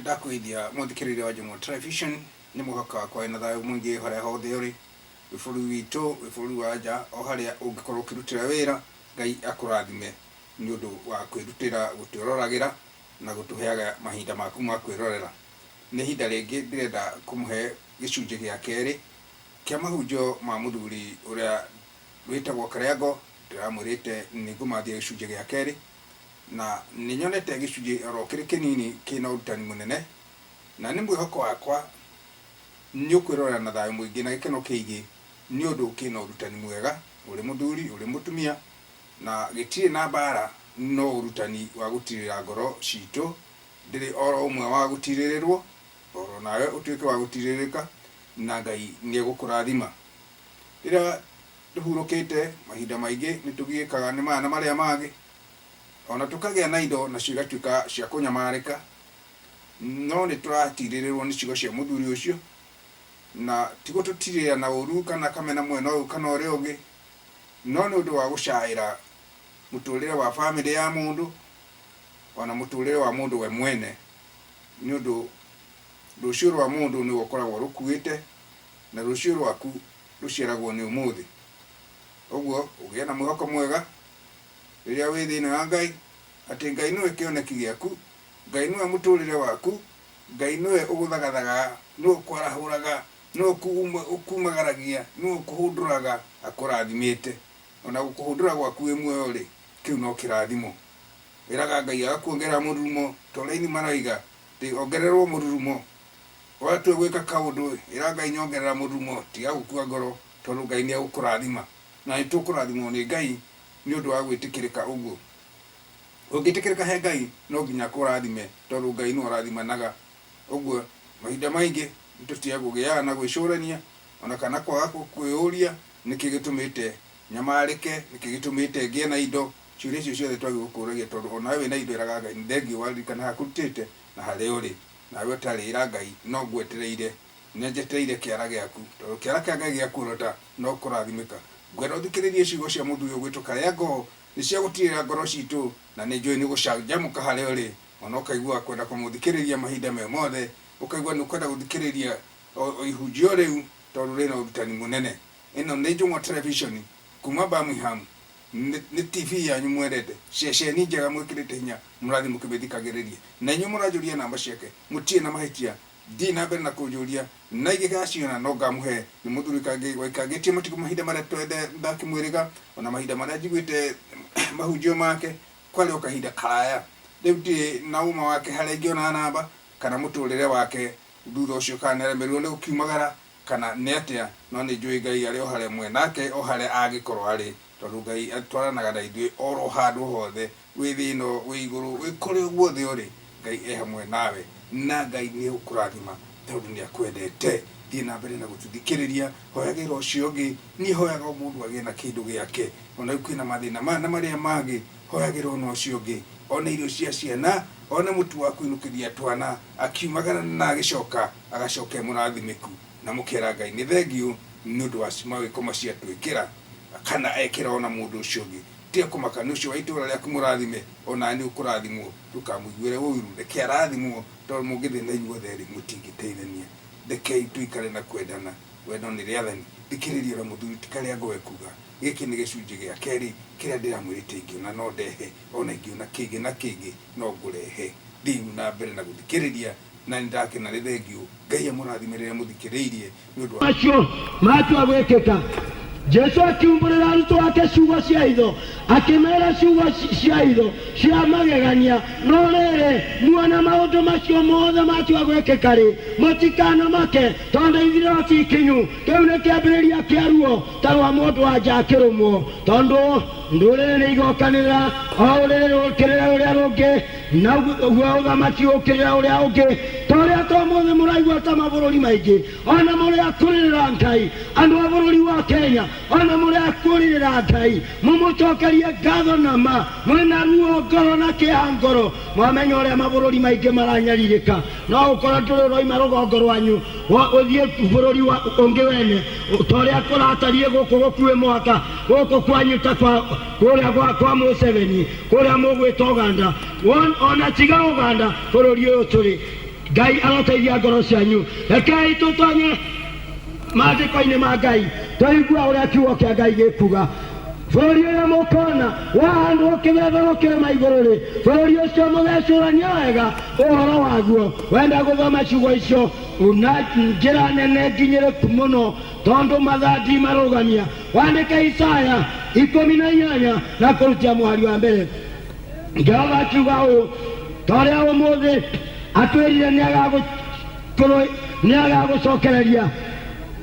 Ndakũgeithia mũthikĩrĩria wa Njũng'wa Television, nĩ mwĩhoka wakwa wĩna thayũ mũingĩ harĩa hothe ũrĩ, wĩ bũrũri witũ, wĩ bũrũri wa nja, o harĩa ũngĩkorwo ũkĩrutĩra wĩra, Ngai akũrathime nĩ ũndũ wa kwĩrutĩra gũtwĩroragĩra na gũtũheaga mahinda maku ma kwĩrorera. Nĩ ihinda rĩngĩ ndĩrenda kũmũhe gĩcunjĩ gĩa kerĩ kĩa mahunjio ma mũthuri ũrĩa wĩtagwo Kariango, ndĩramwĩrĩte nĩ ngũmathia gĩcunjĩ gĩa kerĩ. Na nĩ nyonete gĩcunjĩ oro kĩrĩ kĩnini kĩna ũrutani mũnene, na nĩ mwĩhoko wakwa nĩ ũkwĩrorera na thayũ mũingĩ na gĩkeno kĩingĩ nĩ ũndũ kĩna ũrutani mwega, ũrĩ mũthuri, ũrĩ mũtumia, na gĩtirĩ na mbara no ũrutani wa gũtirĩra ngoro citũ. Ndĩrĩ oro ũmwe wa gũtirĩrĩrwo, oro nawe ũtuĩke wa gũtirĩrĩka, na Ngai nĩ egũkũrathima. Rĩrĩa tũhurũkĩte, mahinda maingĩ nĩ tũgiĩkaga nĩ maya na marĩa mangĩ, O na tũkagĩa na indo nacio igatuĩka cia kũnyamarĩka, no nĩ tũratirĩrĩrwo nĩ ciugo cia mũthuri ũcio, na ti gũtũtirĩrĩra na ũru kana akamena mwena ũyũ kana ũrĩa ũngĩ, no nĩ ũndũ wa gũcaĩra mũtũrĩre wa famĩlĩ ya mũndũ, o na mũtũrĩre wa mũndũ we mwene, nĩ ũndũ rũciũ rwa mũndũ nĩwe ũkoragwo arũkuĩte, na rũciũ rwaku rũciaragwo nĩ ũmũthĩ. Ũguo ũgĩe na mwĩhoko mwega rĩrĩa wĩ thĩinĩ wa Ngai, atĩ Ngai nĩwe kĩoneki gĩaku, Ngai nĩwe mũtũrĩre waku, Ngai nĩwe ũgũthagathaga, nĩwe ũkwarahũraga, nĩwe ũkumagaragia, nĩwe ũkũhũndũraga akũrathimĩte. O na gũkũhũndũra gwaku wĩ muoyo-rĩ, kĩu no kĩrathimo. Ĩraga Ngai agakuongerera mũrurumo, ta ũrĩa aini maroiga atĩ ongererwo mũrurumo. Watua gwĩka kaũndũ, ĩra Ngai nyongerera mũrurumo, tiga gũkua ngoro tondũ Ngai nĩegũkũrathima. Na nĩtũkũrathimwo nĩ Ngai nĩ ũndũ wa gwĩtĩkĩrĩka ũguo. Ũngĩtĩkĩrĩka he Ngai no nginya akũrathime tondũ Ngai nĩwe ũrathimanaga. Ũguo mahinda maingĩ nĩtũtiga kũgĩaga na gwĩcũrania ona kana kwaga kwĩyũria nĩkĩ gĩtũmĩte nyamarĩke, nĩkĩ gĩtũmĩte ngĩe na indo. Ciũria icio ciothe twagĩrĩirwo kũũragia tondũ onawe wĩna indo ĩraga Ngai nĩ thengiũ waririkana harĩa akũrutĩte na harĩa ũrĩ. Nawe ũtarĩ ĩra Ngai no ngwetereire Nĩnjetereire kĩara gĩaku, tondũ kĩara kĩa Ngai gĩakuorota no kũrathimĩka. Ngwenda ũthikĩrĩrie ciugo cia mũthuri ũgwĩtwo Karĩa Ngoo, nĩ cia gũtirĩra ngoro ciitũ, na nĩnjũĩ nĩũgũcanjamũka harĩa ũrĩ, o na ũkaigua kwenda kũmũthikĩrĩria mahinda me mothe, ũkaigua nĩũkwenda gũthikĩrĩria o ihunjio rĩu, tondũ rĩna ũrutani mũnene. Ĩno nĩ Njũng'wa Television kuma Birmingham, nĩ TV yanyu mwendete, ceceni njega mwĩkĩrĩte hinya mũrathiĩ mũkĩmĩthikagĩrĩria. Na inyuĩ mũranjũria namba ciake, mũtirĩ na mahĩtia. Thiĩi na mbere na kũnjũria, na ingĩgaciona, no ngamũhe. Nĩ mũthuri waikangĩtie matukũ mahinda marĩa ndakĩmwĩrĩga, o na mahinda marĩa njiguĩte mahunjio make, kwarĩ o kahinda karaya. Rĩu ndirĩ na ũma wake harĩa ingĩona namba, kana mũtũrĩre wake thutha ũcio, kana nĩaremerirwo nĩ gũkiumagara, kana nĩ atĩa, no nĩnjũĩ Ngai arĩ o harĩa mwe nake, o harĩa angĩkorwo arĩ. Tondũ Ngai atwaranaga na ithuĩ oro handũ hothe, wĩ thĩ ĩno, wĩ igũrũ, wĩ kũrĩa guothe ũrĩ, Ngai e hamwe nawe, na Ngai nĩ egũkũrathima tondũ nĩ akwendete. Thiĩ na mbere na gũtũthikĩrĩria, hoyagĩra ũcio ũngĩ. Niĩ hoyaga o mũndũ agĩe na kĩndũ gĩake. Ona rĩu kwĩna mathĩna maya na marĩa mangĩ, hoyagĩra ona ũcio ũngĩ, one irio cia ciana, one mũtu wa kũinũkĩria twana, akiumagara na agĩcoka, agacoka e mũrathimĩku. Na mũkera Ngai nĩ thengiũ nĩ ũndũ wa mawĩko macio atwĩkĩra, kana ekĩra ona mũndũ ũcio ũngĩ. Tiga kũmaka nĩ ũcio wa itũũra rĩaku mũrathime, o nawe nĩ ũkũrathimwo. Ndũkamũiguĩre ũiru, reke arathimwo, tondũ mũngĩthĩna inyuothe-rĩ, mũtingĩteithania. Rekei tũikare na kwendana, wendo nĩ rĩathani. Thikĩrĩria ũrĩa mũthuri ti karĩa ngo ekuuga. Gĩkĩ nĩ gĩcunjĩ gĩa kerĩ kĩrĩa ndĩramwĩrĩte ingĩona no ndehe, o na ingĩona kĩngĩ na kĩngĩ no ngũrehe. Thiĩi na mbere na gũthikĩrĩria. Na nĩ ndakena, nĩ thengiũ. Ngai amũrathime rĩrĩa mũthikĩrĩirie nĩ ũndũ wa. Macio matua gwĩkĩka, Jesu akiumbũrĩra arutwo ake ciugo cia hitho, akĩmera ciugo cia hitho cia magegania. No rĩrĩ, muona maũndũ macio mothe matua gwĩkĩka-rĩ, mũtikanamake, tondũ ithirĩro ti ikinyu. Kĩu nĩ kĩambĩrĩria kĩa ruo ta rwa mũndũ-wa-nja akĩrũmwo, tondũ ndũrĩrĩ nĩigokanĩrĩra, o rũrĩrĩ rũũkĩrĩre rũrĩa rũngĩ, Naguo ũthamaki ũũkĩrĩre ũrĩa ũngĩ, ta ũrĩa ta ũmũthĩ mũraigua ta mabũrũri maingĩ, o na mũrĩ a kũrĩrĩra Ngai, andũ a bũrũri wa Kenya, o na mũrĩ a kũrĩrĩra Ngai, mũmũcokerie ngatho na ma, mwĩ na ruo ngoro na kĩeha ngoro, mwamenya ũrĩa mabũrũri maingĩ maranyarirĩka. No ũkorwo ndũrĩ ũroima rũgongo rwanyu ũthiĩ bũrũri ũngĩ wene, ta ũrĩa kũratariĩ gũkũ gũkuhĩ mũhaka, gũkũ kwanyu ta kwa kũrĩa kwa Museveni, kũrĩa mũgwĩta Ũganda, ona tiga Ũganda, bũrũri ũyũ tũrĩ. Ngai aroteithia ngoro cianyu. Rekei tũtonye maandĩko-inĩ ma Ngai tũigue ũrĩa kiugo kĩa Ngai gĩkuga. Bũrũri ũrĩa mũkona wahandwo kĩbebero kĩrĩma igũrũ-rĩ, bũrũri ũcio mũgecũrania wega ũhoro waguo. Wenda gũthoma ciugo icio na njĩra nene nginyĩrĩku mũno, tondũ mathaa ndimarũgamia, wandĩke Isaya 18 na kũrutia mũhari wa mbere. Jehova akiuga ũũ, ta ũrĩa ũmũthĩ atwĩrire nĩagagũcokereria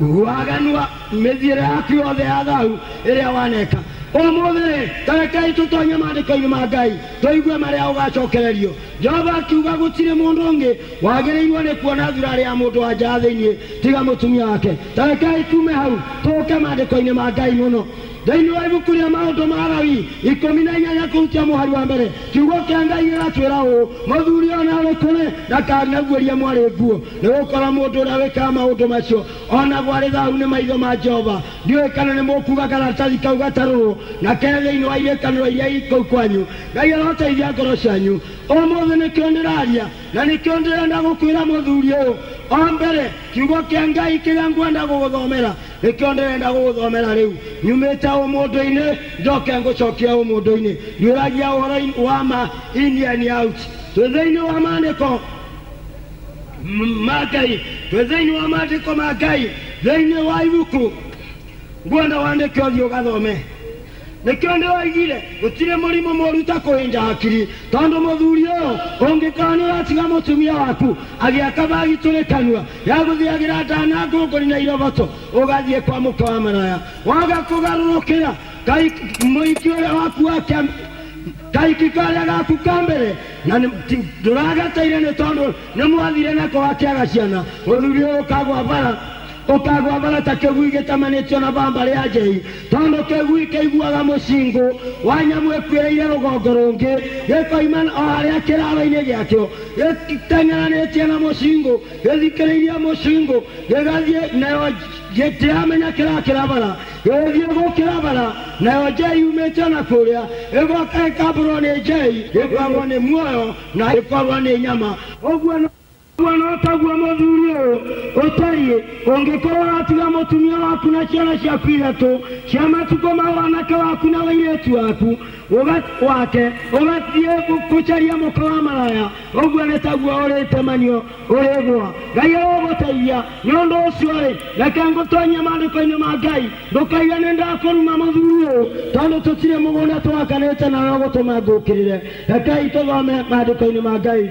waganu wa mĩthiĩre yaku yothe ya thahu ĩrĩa waneka. Ũmũthĩ-rĩ, ta rekei tũtonye maandĩko-inĩ ma Ngai tũigue marĩa ũgacokererio. Jehova akiuga gũtirĩ mũndũ ũngĩ wagĩrĩirwo nĩ kuona thurarĩ ya mũndũ wa nja thĩinĩ tiga mũtumia wake. Ta rekei tume hau tũke maandĩko-inĩ ma Ngai mũno. Thĩinĩ wa ibuku rĩa Maũndũ ma Alawii 18 kũrutia mũhari wa mbere, kiugo kĩa Ngai gĩgatwĩra ũũ, Mũthuri o na ũrĩkũ-rĩ, ndakanaguũrie mwarĩ nguo, nĩ gũkorwo mũndũ ũrĩa wĩkaga maũndũ macio onagwo arĩ thahu nĩ maitho ma Jehova. Ndiũĩ kana nĩ mũkuuga karatathi kau gatarũrũ na ke thĩinĩ wa irĩkanĩro iria i kũu kwanyu. Ngai aroteithia ngoro cianyu. Ũmũthĩ nĩkĩo ndĩraria, na nĩkĩo ndĩrenda gũkwĩra mũthuri ũyũ. O mbere, kiugo kĩa Ngai kĩrĩa ngwenda gũgũthomera nĩkĩo ndĩrenda gũgũthomera rĩu. Nyumĩte ũmũndũ-inĩ njoke ngũcokia ũmũndũ-inĩ. Ndiũragia ũhoro wa ma in and out. Twĩ thĩinĩ wa maandĩko ma Ngai, twĩ thĩinĩ wa maandĩko ma Ngai, thĩinĩ wa ibuku ngwenda wandĩke ũthiĩ ũgathome. Nĩkĩo ndĩroigire gũtirĩ mũrimũ mũũru ta kũhĩnja hakiri, tondũ mũthuri ũyũ ũngĩkorwo nĩ ũratiga mũtumia waku agĩaka bagitũrĩ kanua ya gũthiagĩra nda na ngũngũni na iroboto, ũgathiĩ kwa mũka wa maraya, waga kũgarũrũkĩra mũhiki ũrĩa waku wa kaiki karĩa gaku ka mbere, na ndũragateire nĩ tondũ nĩ mwathire nako gakĩaga ciana. Mũthuri ũyũ ũkagwa bara, ũkagwa bara ta kĩgui gĩtamanĩtio na bamba rĩa njei, tondũ kĩgui kĩiguaga mũcingũ wa nyamũ ĩkuĩrĩire rũgongo rũngĩ, gĩkoima o harĩa kĩraro-inĩ gĩakĩo gĩteng'eranĩtie na mũcingũ, gĩthikĩrĩirie mũcingũ, gĩgathiĩ nayo gĩtiramenya kĩrakĩra bara, gĩgĩthiĩ gũkĩra bara nayo njei yumĩte na kũrĩa, ĩgoka ĩkambũrwo nĩ njei, ĩkorwo nĩ muoyo na ĩkorwo nĩ nyama. Ũguo no taguo mũthuri ũyũ ũtariĩ, ũngĩkorwo ũratiga mũtumia waku na ciana ciaku ithatũ cia matukũ ma wanake waku na ũirĩtu waku wake, ũgathiĩ gũcaria mũka wa maraya, ũguo nĩ taguo ũrĩtemanio ũrĩgũa. Ngai arogũteithia. Nĩ ũndũ ũcio-rĩ, reke ngũtonyie maandĩko-inĩ ma Ngai, ndũkaigue nĩ ndakũruma mũthuri ũyũ, tondũ tũtirĩ mũgũnda twakanĩte nawe ũgũtũma ngũkĩrĩre. Rekei tũthome maandĩko-inĩ ma Ngai.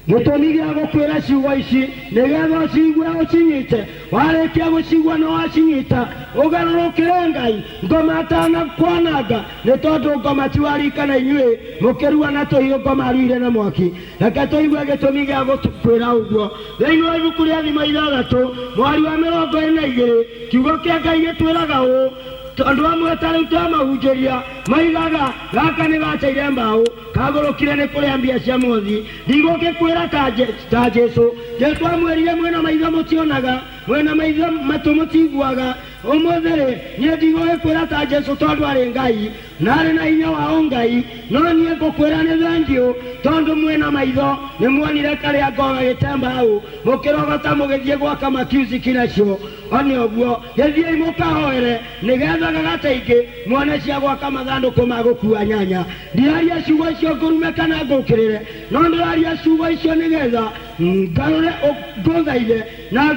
Gĩtũmi gĩa gũkwĩra ciugo ici nĩgetha ũciigue ũcinyite, warĩkia gũcigua na wacinyita ũgarũrũkĩre Ngai, ngoma atanakwananga, nĩ tondũ ngoma ti wa rika na inyuĩ mũkĩrua na tũhiũ, ngoma aruire na mwaki. Reke tũigue gĩtũmi gĩa gũkwĩra ũguo. Thĩinĩ wa ibuku rĩa Thimo 6 mweri wa 22, kiugo kĩa Ngai gĩtwĩraga ũũ, tondũ amwe ta rĩu twamahunjĩria maigaga gaka nĩ gateire mbaũ, kagũrũkire nĩ kũrĩa mbia cia mwothi. Ndigũgĩkwĩra ta Jesũ. Jesũ amwĩrire mwĩna maitho mũtionaga, mwĩna maitho matũ mũtiguaga. Ũmũthĩ-rĩ, niĩ ndigũgĩkwĩra ta Jesũ tondũ arĩ Ngai na arĩ na hinya wa ũngai, no niĩ ngũkwĩra nĩ thengiũ tondũ mwĩna maitho nĩ muonire karĩa ngoga gĩte mbaũ, mũkĩrogota mũgĩthiĩ gwaka makiusiki nacio. One ũguo, gĩthiĩi mũkahoere nĩgetha gagateingĩ muone cia gwaka mathandũkũ ma gũkua nyanya. Ndiraria ciugo icio ngũrume kana ngũkĩrĩre, no ndĩraria ciugo icio nĩgetha ngarũre ngũthaithe na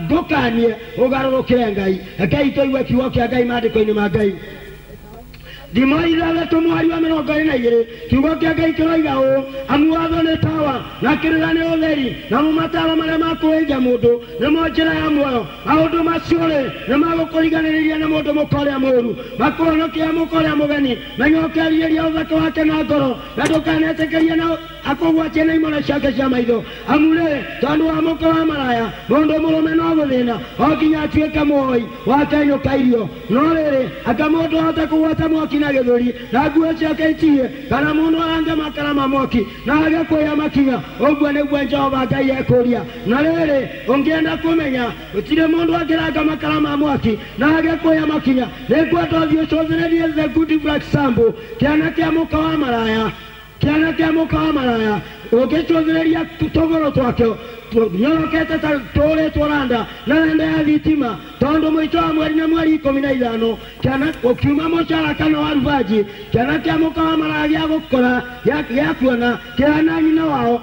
ngũkanie ũgarũrũkĩre Ngai. Rekei tũigue kiugo kĩa Ngai maandĩko-inĩ ma Ngai. Thimo 6 mweri wa 22, kiugo kĩa Ngai kĩroiga ũũ, amu watho nĩ tawa na kĩrĩra nĩ ũtheri, namo mataro marĩa ma kũhĩnja mũndũ nĩmo njĩra ya muoyo. Maũndũ macio-rĩ nĩ magũkũriganĩrĩria na mũndũ mũka ũrĩa mũũru, makũhonokia mũka ũrĩa mũgeni. Menya ũkerirĩria ũthaka wake na ngoro, na ndũkanetĩkĩrie na akũgwatie na imone ciake cia maitho. Amu-rĩ, tondũ wa mũka wa maraya, mũndũ mũrũme no gũthĩna o nginya atuĩke mũhoi wa kenyũka irio. No rĩrĩ, anga mũndũ ahota kũgwata mwaki na gĩthũri, na nguo ciake itihie, kana mũndũ arange makara ma mwaki na age kũhĩa makinya? Ũguo nĩguo Jehova Ngai ekũũria. Na rĩrĩ, ũngĩenda kũmenya, gũtirĩ mũndũ angĩranga makara ma mwaki na age kũhĩa makinya. Nĩngwenda ũthiĩ ũcũthĩrĩrie the good black sample, kĩana kĩa mũka wa maraya, kĩana kĩa mũka wa maraya. Ũngĩcũthĩrĩria tũgũrũ twakĩo nyorokete ta tũrĩtwo randa na randa ya thitima, tondũ mũico wa mweri na mweri 15 kĩana ũkiuma mũcara kana wa rubanji, kĩana kĩa mũka wa maraya gĩa gũkora gĩa kuona kĩhana nyina wao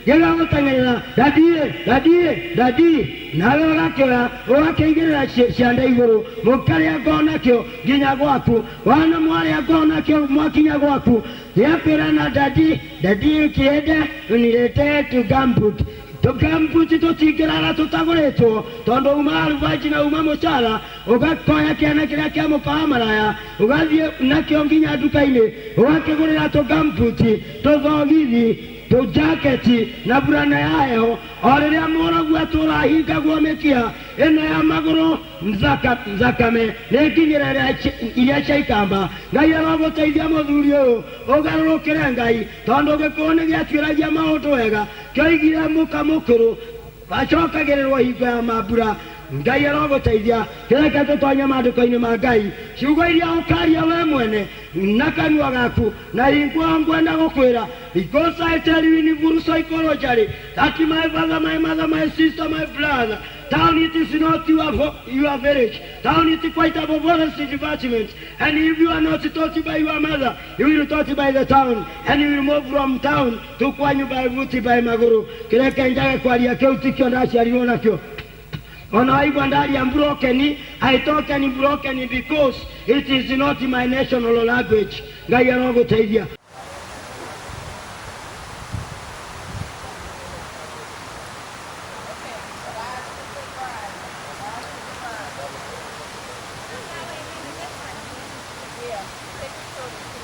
gĩgagũteng'erera daddy daddy daddy, nawe ũgakĩoya ũgakĩigĩrĩra ciande igũrũ, mũkarĩa ngoo nakĩo nginya gwaku. Wana mwarĩa ngoo nakĩo mwakinya gwaku, gĩakwĩra na daddy daddy, ukienda uniletee tugumboot. Tugumboot tũtingĩrara tũtagũrĩtwo, tondũ uma rubanji na uma mũcara, ũgakoya kĩana kĩrĩa kĩa mũka wa maraya, ũgathiĩ nakĩo nginya nduka-inĩ, ũgakĩgũrĩra tũgumboot, tũthogithi, tũjaketi na burana ya heho. O rĩrĩa mũragu atũrahingagwo mĩkiha ĩno ya magũrũ, thakame nĩ nginyĩra iria cia ikamba. Ngai arogũteithia mũthuri ũyũ ũgarũrũkĩre Ngai, tondũ gĩkũyũ nĩ gĩatuĩragia maũndũ wega, kĩoigire mũka mũkũrũ acokagĩrĩrwo hingo ya mambura. Ngai arogũteithia. Kĩreke tũtonye maandĩko-inĩ ma Ngai, ciugo iria ũkaria we mwene na kanua gaku na hingo ngwenda gũkwĩra, because I tell you in full psychology that my father, my mother, my sister, my brother, town it is not your village. Town it is quite a forest department, and if you are not taught by your mother, you will taught by the town, and you will move from town to kwanyu by foot, by maguru. Kĩreke njage kwaria, kĩu tikĩo ndaciarirwo nakĩo. Ona waigua ndaria broken, I talk in broken because it is not my national language. Ngai arogũteithia. Yeah, take the shoulders.